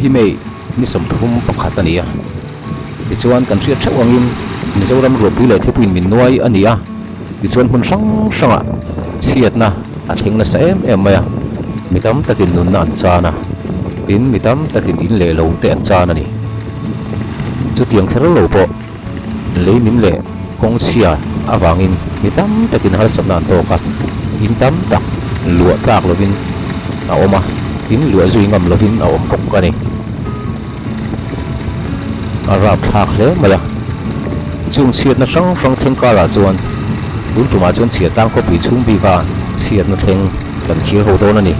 hi May ni 31 a ni a. Tichuan kan hriat theuh angin Mizoram ruahpui leh thlipuiin min nuai a ni a. Tichuan hmun hrang hrangah chhiatna a thleng nasa em em mai a. Mi tam takin nunna an chan a, tin mi tam takin in leh lo te an chan a ni. Chutiang kher lo pawh lei min leh kawng chhia avangin mi tam takin harsatna an tawk a, in tam tak luah tlak lovin a awm a, in luah zui ngam lovin a awm bawk a ni. A rap thlak hle mai a, chung chhiatna hrang hrang thleng karah chuan tun tumah chuan chhiat tang khawpui chhung bika chhiatna thleng kan thlir ho dawn a ni.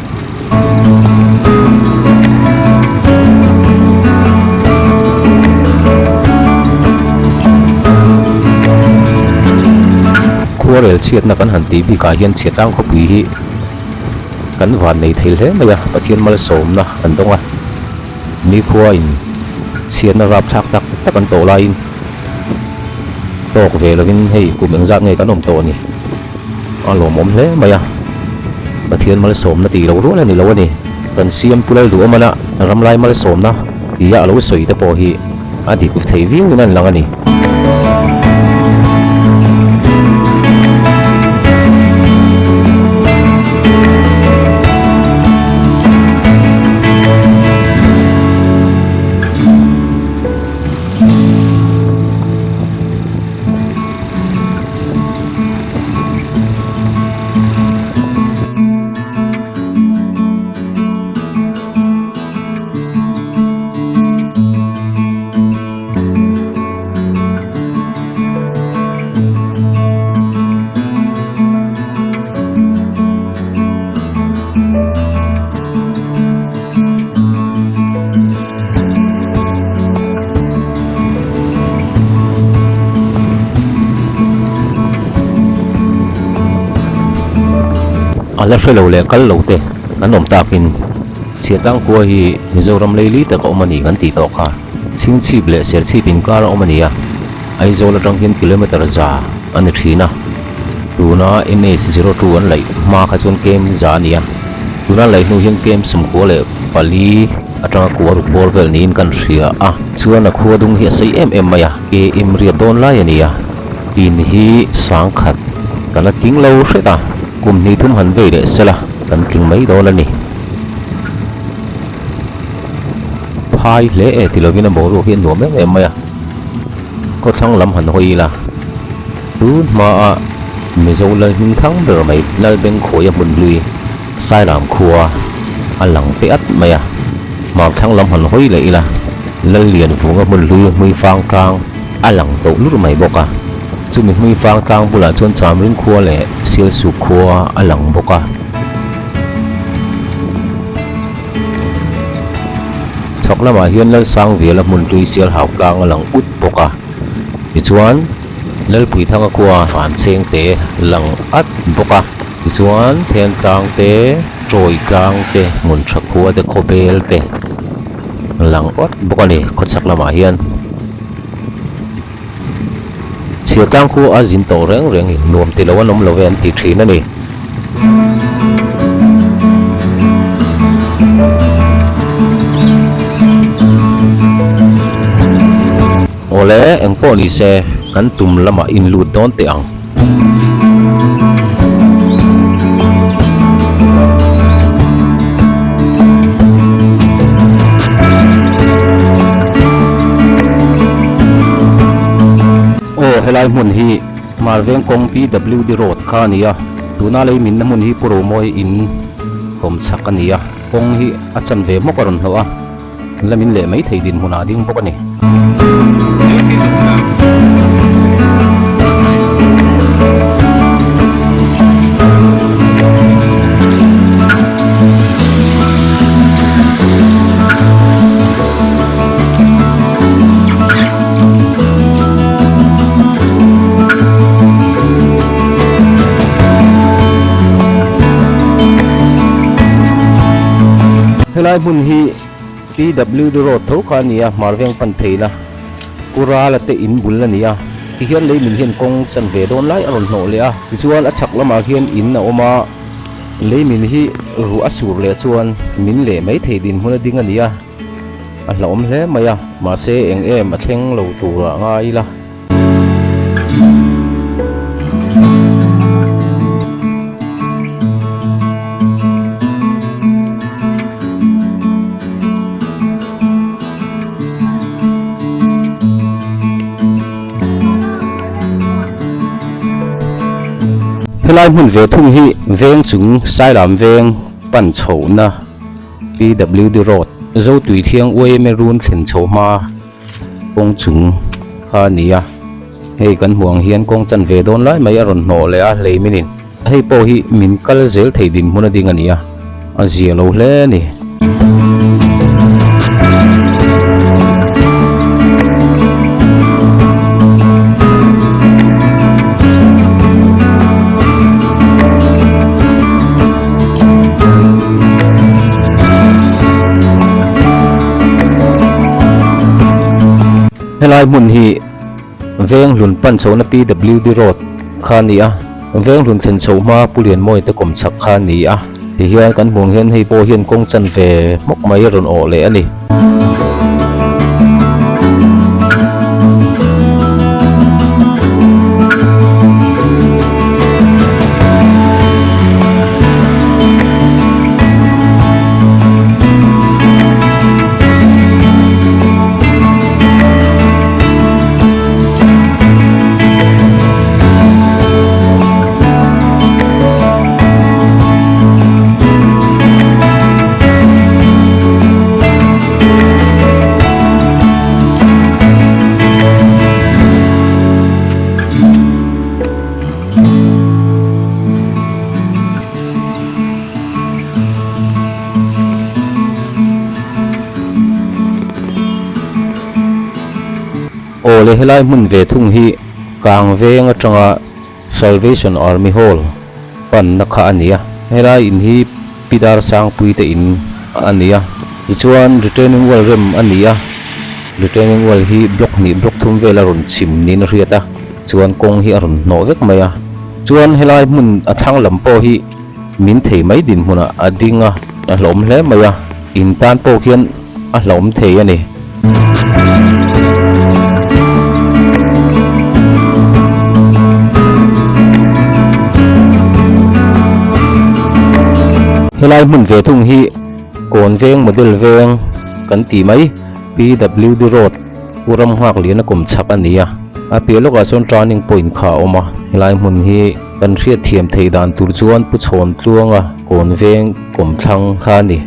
Khuarel chhiatna kan han tih bikah hian chhiatlang khawpui hi kan van nei thei hle mai a, Pathian malsawmna kan dawng a, nikhua in chhiatna rapthlak tak tak an tawh laiin tawk ve lovin hei kum engzat nge kan awm tawh a ni. A lawmawm hle mai a, Pathian malsawmna tih loh rual a ni lo a ni. Kan siam pu lal duh awmana ramlai malsawmna tia a lo sawi te pawh hi a dik thei viau in an lang a ni. A la hre lo leh kal lo te an awm takin Chhiatlang khua hi Mizoram leili tak a awm a ni kan tih tawh kha. Chhingchhip leh Serchhip inkar a awm a ni a, Aizawl atang hian kilometre za a ni thin a, tuna NH 02 an laih hma kha chuan kem za a ni a, tuna an laih hnu hian kem 94 atanga kua ruk bawr vel niin kan hria a, chuan a khua dung hi a sei em em mai a, KM riat dawn lai a ni a, in hi sangkhat kan la tling lo hret a, kum hnih thum han vei leh sela kan tling mai dawn a ni. Phai hle e ti lovin a boruak hi a nuam em em mai a, khawthlang lam han hawi ila tun hmaa Mizo lal hming thang ber mai Lalbengkhuaia hmun hlui Sailam khua a lang pe at mai a, hmarthlang lam han hawi leh ila Lallianvunga hmun hlui Hmuifang tlang a lang tawh lur mai bawk a, chumi Hmuifang tlang bulah chuan Chamring khua leh Sialsuk khua a lang bawk a. Chhak lamah hian Lalsangviala hmun hlui Sialhau tlang a lang ut bawk a, tichuan Lalpuithanga khua Vanchengte lang at bawk a. Tichuan, Thentlang te, Trawi tlang te, hmun tha khua te, khawbel te lang awt bawk a ni khawchhak lamah hian. Chhiatlang khu a zin tawh reng reng hi nuam ti lo an awm lo ve an ti thin a ni. Awle, engpawh ni se kan tum lamah in lut dawn teh ang. Aw helai hmun hi Marveng kawng PWD road kha a ni a, tuna lei minna hmun hi Pu Romawi in kawm chak a ni a, kawng hi a chanve hmawk a rawn hlawh a. La min leh mai thei dinhmunah a ding bawk a ni. Helai hmun hi. PWD road tho kha a ni a, Hmarveng pan pheina Kurala te in bul a ni a, tihian lei min hian kawng chan ve dawn lai a rawn hnawh leh a, tichuan a chhak lamah khian in a awm a, lei min hi ruah a sur leh chuan min leh mai thei dinhmun a ding a ni a. A hlauhawm hle mai a, mahse eng em a thleng lo turah ngai ila. Helai hmun ve thung hi veng chung Sailam veng pan chhohna PWD Road Zotuithiang yma run thlen chho hma kawng chung kha a ni a, hei kan hmuh ang hian kawng chan ve dawn lai mai a rawn hnawh leh a hlei minin hei pawh hi min kal zel thei dinhmun a ding a ni a, a zia lo hle a ni. Helai hmun hi Venghlun pan chhohna PWD Road kha a ni a, Venghlun thlen chhoh hma Pu Lianmawia te kawm chhak kha a ni a, tihian kan hmuh ang hian hei pawh hian kawng chan ve hmawk mai a rawn awh leh a ni. Aw le helai hmun ve thung hi Kang veng atanga Salvation Army Hall panna kha a ni a, helai in hi Pi Dar Sangpui te in a ni a, tichuan retaining wall rem a ni a, retaining wall hi block hnih block thum vel a rawn chim niin a hriat a, chuan kawng hi a rawn hnawh vek mai a, chuan helai hmun a thlang lam pawh hi min thei mai dinhmunah a ding a, a hlauhawm hle mai a, in tan pawh khian a hlauhawm thei a ni. Helai hmun ve thung hi Kawn veng model veng kan tih mai PWD road Pu Ram nghak lian a kawm chhak a ni a, a piah lawkah chuan turning point kha a awm a, helai hmun hi kan hriat thiam theih dan tur chuan Pu Chhawn Tluanga Kawn veng kawmthlang kha a ni.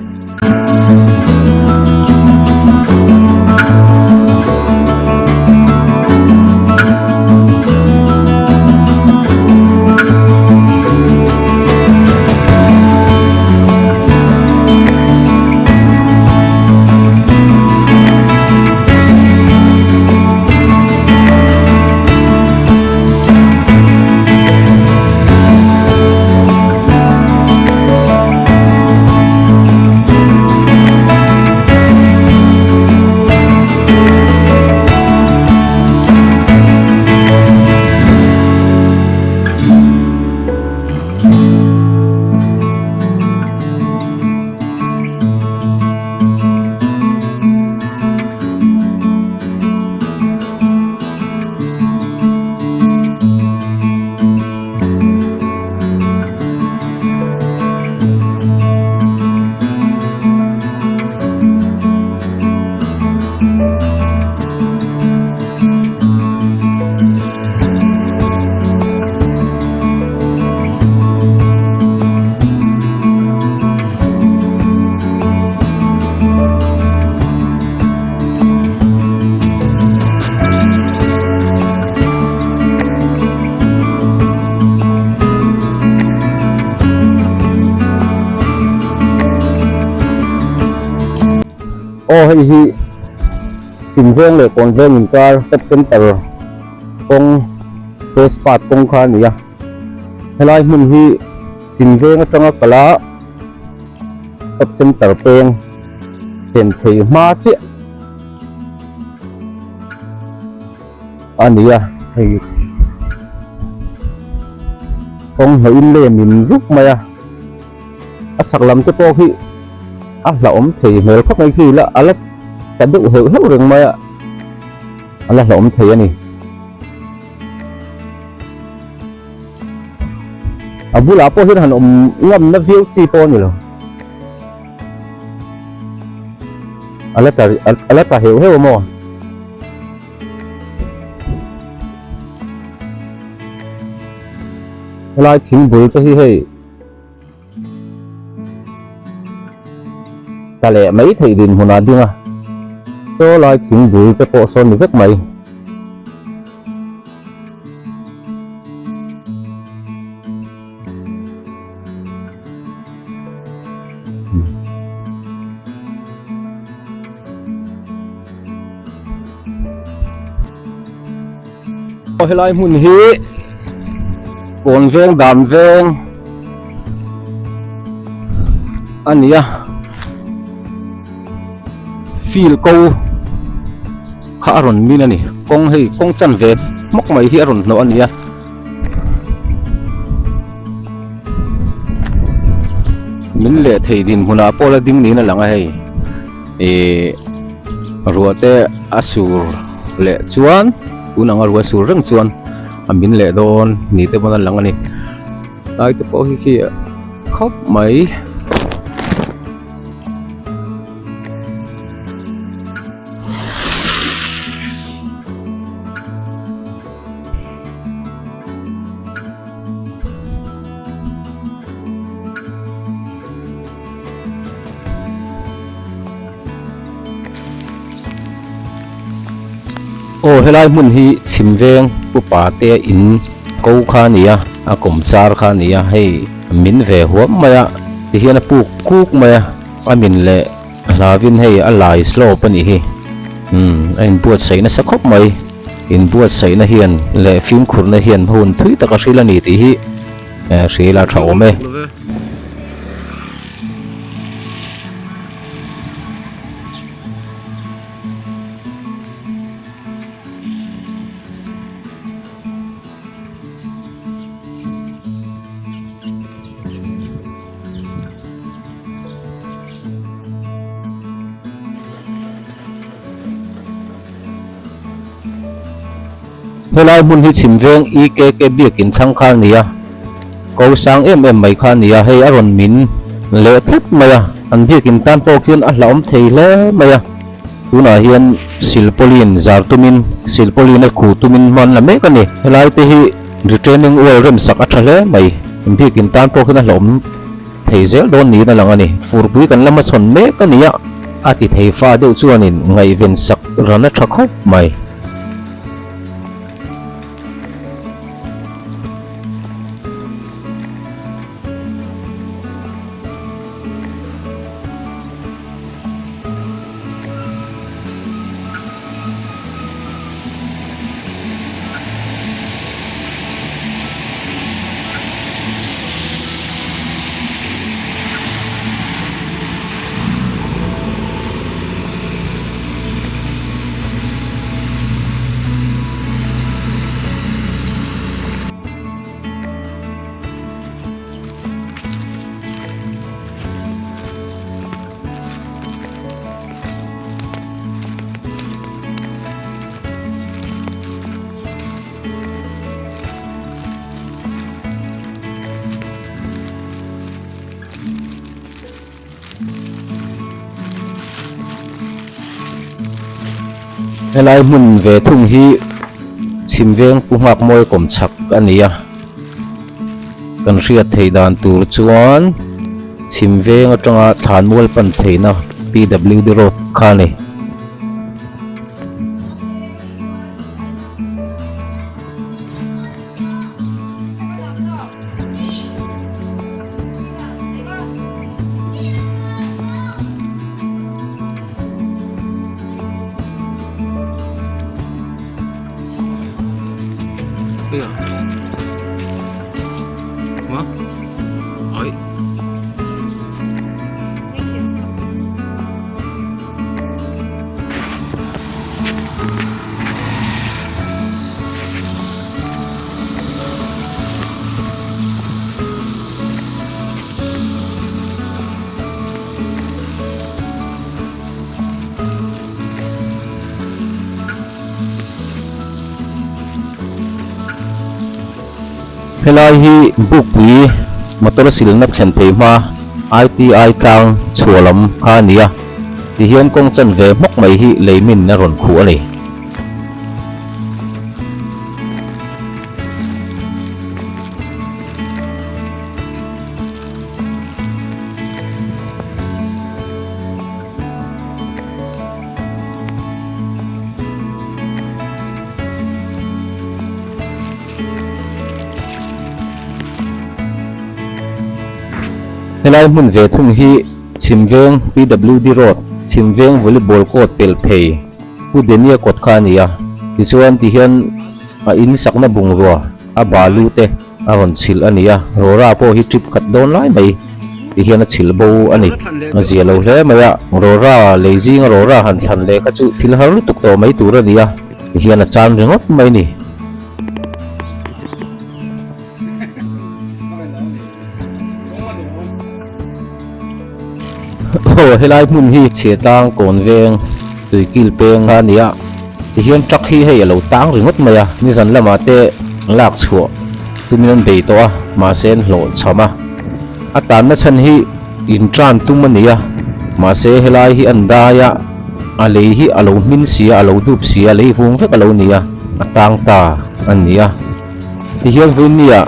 Aw hei hi Chhim veng leh Kawn veng inkar sub center kawng phase part kawng kha a ni a helai hmun hi Chhim veng atanga kala sub center peng thlen thei hma chiah a ni a hei kawng hnawhin lem in rup mai a a chhak lam te pawh khi a hlauhawm thei hmel khawp mai khi la a la. ta deuh heuh heuh reng mai a, a la hlauhawm thei a ni. A bulah pawh hian han awm ngamna viau chi pawh a ni lo. A la ta a la ta heuh heuh a maw? Helai thing bul te hi hei ta leh mai theih dinhmun ah ding a, saw lai thing bul te pawh sawn ni vek mai. Helai hmun hi kawn veng dan veng a ni a field ko kha a rawn min a ni kawng hei kawng chanve hmawk mai hi a rawn hnawh a ni a. Min leh thei dinhmunah pawh la ding niin a lang a hei ihh ruah te a sur leh chuan tun anga ruah sur reng chuan a min leh dawn ni te pawn a lang a ni tlai te pawh hi khi khawp mai. Aw helai hmun hi chhim veng upa te in ko kha a ni a a kawm char kha a ni a hei min ve huam mai a tihian a puk kuk mai a a min leh Hlavin hei a lai slope a nih hi. Umm a inbuatsaih nasa khawp mai. Inbuatsaihna hian leh fimkhurna hian hun thui tak a hril a ni tih hi hril a tha awm e. Helai hmun hi chhim veng EKK biakin thlang kha a ni a, ko sang em em mai kha a ni a, hei a rawn min leh tlat mai a, an biakin tan pawh khian a hlauhawm thei hle mai a, tunah hian silpauline zar tumin silpauline a khuh tumin hma an la mek a ni, helai te hi retaining wall rem sak a tha hle mai, an biakin tan pawh khian a hlauhawm. Thei zel dawn niin a lang a ni. Furpui kan la hmachhawn mek a ni a, a ti thei fa deuh chuanin ngaihven sak ran a tha khawp mai. Helai hmun ve thung hi chhim veng pu nghak mawi kawm chhak a ni a kan hriat theih dan tur chuan chhim veng atanga thlan mual pan theihna P_W_D road kha a ni. Helai hi Bukpui motor silna thlen phei hma ITI tlang chhuah lam kha a ni a, tihian kawng chanve hmawk mai hi leimin a rawn khuh a ni. Helai hmun ve thung hi Chhimveng PWD Road, Chhimveng Volleyball Court pel phei Pu Denia kawt kha a ni a, tichuan tihian a in sakna bungrua a balu te a rawn chhilh a ni a, Rora pawh hi trip khat dawn lai mai ti hian a chhilh bo a ni. A zia lo hle mai a, Rora lei zinga Rora han thlan leh kha chu thil har lutuk tawh mai tur a ni a, ti hian a chan ringawt mai a ni. Aw helai hmun hi chhiatang kawn veng tuikil peng a ni a tihian truck hi hei a lo tang ringawt mai a nizan lamah te lak chhuah tumin an bei tawh a mahse an hlawh chham a a tanna chhan hi in tan tum a ni a mahse helai hi an dai a a lei hi a lo hmin si a a lo dup si a lei vung vek a lo ni a a tang ta a ni a. Tihian Vawimnia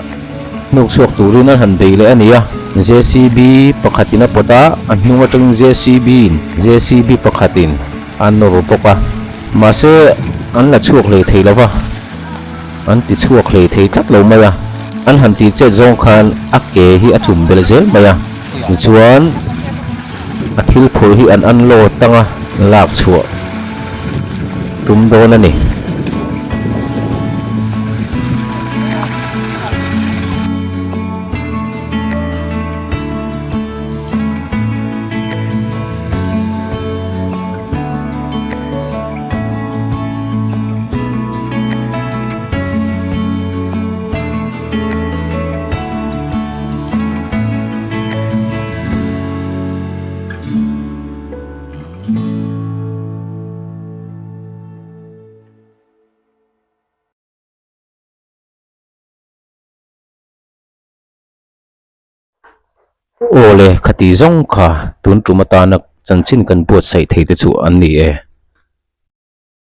hnuk chhuak turin an han bei leh a ni a, JCB pakhatin a pawt a, a hnung atangin JCB in JCB pakhatin a nawr bawk a, mahse an la chhuak hlei thei lo va, an ti chhuak hlei thei tlat lo mai a, an han tih chet zawng khan a ke hi a tlum belh zel mai a, tichuan a thil phurh hi an unload tang a, lak chhuah. Tum dawn a ni. Aw le, khati zawng kha tun tum atana chanchin kan buatsaih thei te chu an ni e.